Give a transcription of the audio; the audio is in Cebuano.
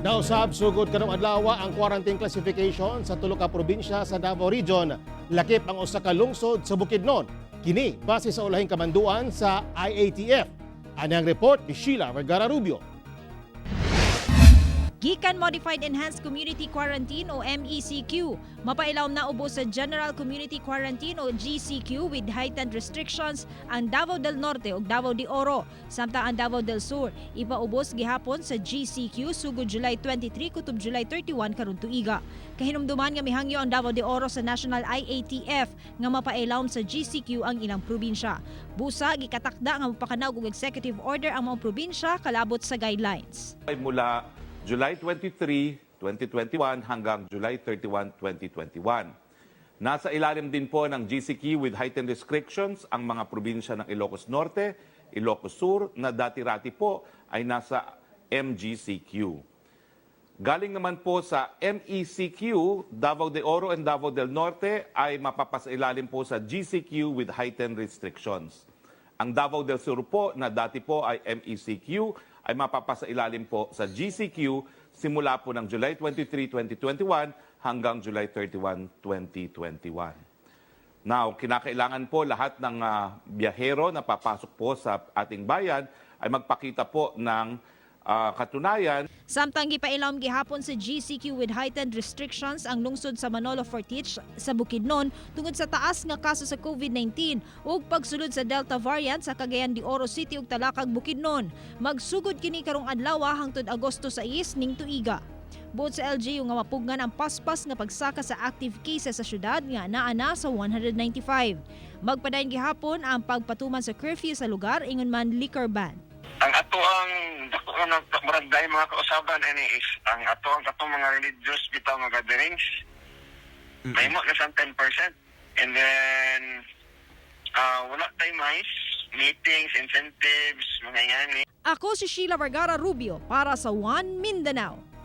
Kausab, sugod karong adlaw ang quarantine classification sa tulo ka probinsya sa Davao Region, lakip ang usa ka lungsod sa Bukidnon. Kini base sa ulahing kamanduan sa IATF. Ani ang report ni Sheila Vergara Rubio. Gikan Modified Enhanced Community Quarantine o MECQ, mapailawom na ubos sa General Community Quarantine o GCQ with heightened restrictions ang Davao del Norte ug Davao de Oro, samtang ang Davao del Sur ipaubos gihapon sa GCQ sugod July 23 kutob July 31 karon tuiga. Kahinumduman nga mihangyo ang Davao de Oro sa National IATF nga mapailawom sa GCQ ang ilang probinsya. Busa, gikatakda nga mopakanawg og executive order ang mga probinsya kalabot sa guidelines. Ay mula July 23, 2021 hanggang July 31, 2021. Nasa ilalim din po ng GCQ with heightened restrictions ang mga probinsya ng Ilocos Norte, Ilocos Sur na dati-rati po ay nasa MGCQ. Galing naman po sa MECQ, Davao de Oro and Davao del Norte ay mapapasailalim po sa GCQ with heightened restrictions. Ang Davao del Sur po na dati po ay MECQ ay mapapasailalim po sa GCQ simula po ng July 23, 2021 hanggang July 31, 2021. Now, kinakailangan po lahat ng biyahero na papasok po sa ating bayan ay magpakita po ng katunayan. Samtang gipailawom gihapon sa GCQ with heightened restrictions ang lungsod sa Manolo Fortich sa Bukidnon tungod sa taas nga kaso sa COVID-19 ug pagsulod sa Delta variant sa Cagayan de Oro City ug Talakag, Bukidnon. Magsugod kini karong adlaw hangtod Agosto 6 ning tuiga. Buot sa LGU nga mapugngan ang paspas nga pagsaka sa active cases sa syudad nga naa na sa 195. Magpadayon gihapon ang pagpatuman sa curfew sa lugar, ingon man liquor ban. Ang ato ang dako nga nag murag dahil mga kausaban ani is ang ato ang katong mga religious bitaw nga gatherings. Mahimo na siyang 10%. And then wala tay mais meetings, incentives, mga ingani. Ako si Sheila Vergara Rubio para sa One Mindanao.